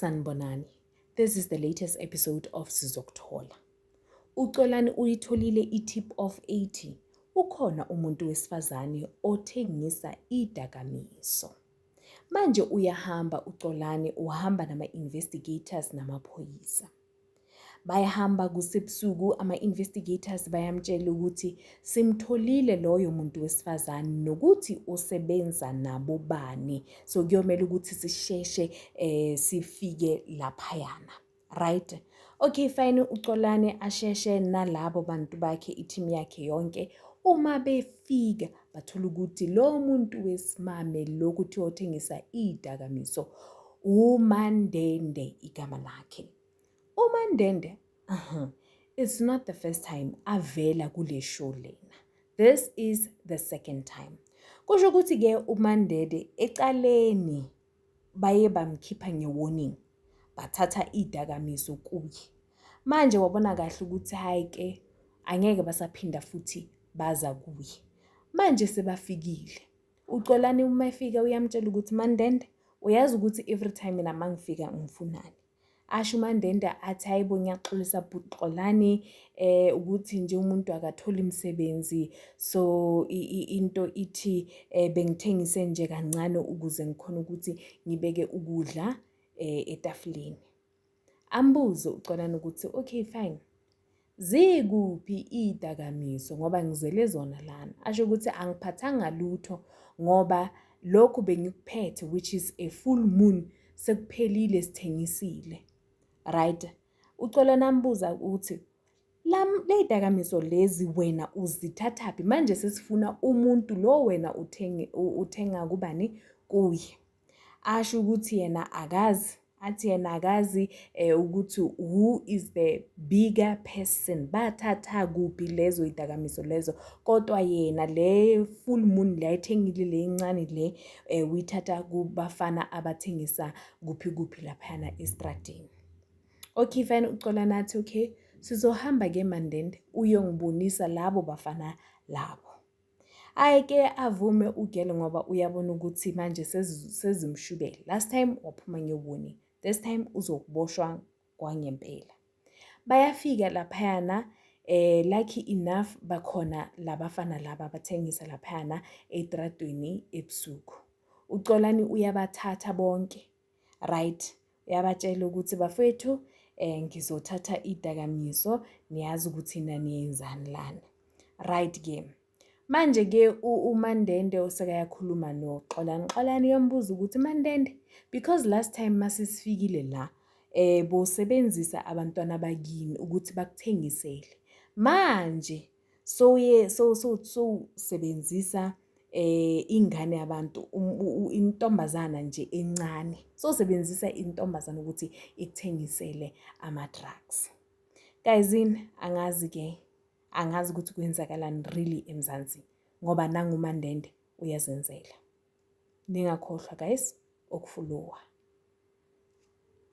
Sanibonani. This is the latest episode of Sizokuthola. UXolani uyitholile i-tip off 80. Ukhona umuntu wesifazane othengisa idakamiso. Manje uyahamba uXolani uhamba nama-investigators namaphoyisa. Bayahamba kusebusuku ama-investigators bayamtshela ukuthi simtholile loyo muntu wesifazane nokuthi usebenza nabo bani. So kuyomele ukuthi sisheshe sifike laphayana. Right? Okay fine uXolani asheshe nalabo bantu bakhe i-team yakhe yonke. Uma befika bathola ukuthi lo muntu wesimame lo kuthiwa uthengisa iy'dakamiso uMandende igama lakhe. UMandende it's not the first time avela kule show lena. This is the second time. Kusho ukuthi-ke uMandende ecaleni baye bamkhipha nge-warning bathatha iy'dakamiso kuye. Manje wabona kahle ukuthi hhayi-ke angeke basaphinda futhi baza kuye. Manje sebafikile. UXolani uma efika uyamtshela ukuthi Mandende uyazi ukuthi every time mina mangifika ngifunani. Asho uMandende athi hayi bo ngiyaxolisa bhuti Xolani ukuthi nje umuntu akatholi imisebenzi so into ithi bengithengise nje kancane ukuze ngikhone ukuthi ngibeke ukudla etafuleni. Ambuze uXolani ukuthi okay fine zikuphi iy'dakamiso ngoba ngizele zona lana. Asho ukuthi angiphathanga lutho ngoba lokhu bengikuphethe which is a full moon sekuphelile sithengisile. Right? UXolani ambuza ukuthi ley'dakamiso lezi wena uzithathaphi manje sesifuna umuntu lo wena uthenge uthenga kubani kuye. Asho ukuthi yena akazi athi yena akazi ukuthi who is the bigger person bathatha kuphi lezo idakamiso lezo kodwa yena le full moon le ayithengile le incane le uyithatha kubafana abathengisa kuphi kuphi laphayana estradini. Okay fine uXolani athi okay sizohamba ke Mandende uyongibonisa labo bafana labo. Hhayi-ke avume ugele ngoba uyabona ukuthi manje sezimshubele. Last time waphuma nge-warning, this time uzokuboshwa kwangempela. Bayafika laphayana lucky enough bakhona labafana laba abathengisa laphayana etradweni ebusuku. UXolani uyabathatha bonke, right? Uyabatshela ukuthi bafowethu ngizothatha idakamiso niyazi ukuthi niyenzani lana. Right ke. Manje ke uMandende usekayakhuluma noXolani. Xolani uyambuza ukuthi Mandende because last time masesifikile la bosebenzisa abantwana bakini ukuthi bakuthengisele. Manje so so so sowusebenzisa ingane yabantu intombazana nje encane. Sowusebenzisa intombazana ukuthi ikuthengisele ama-drugs. Guyzini angazi ke angazi ukuthi kwenzakalani really eMzansi ngoba nangu uMandende uyazenzela. Ningakhohlwa guys ukufollowa.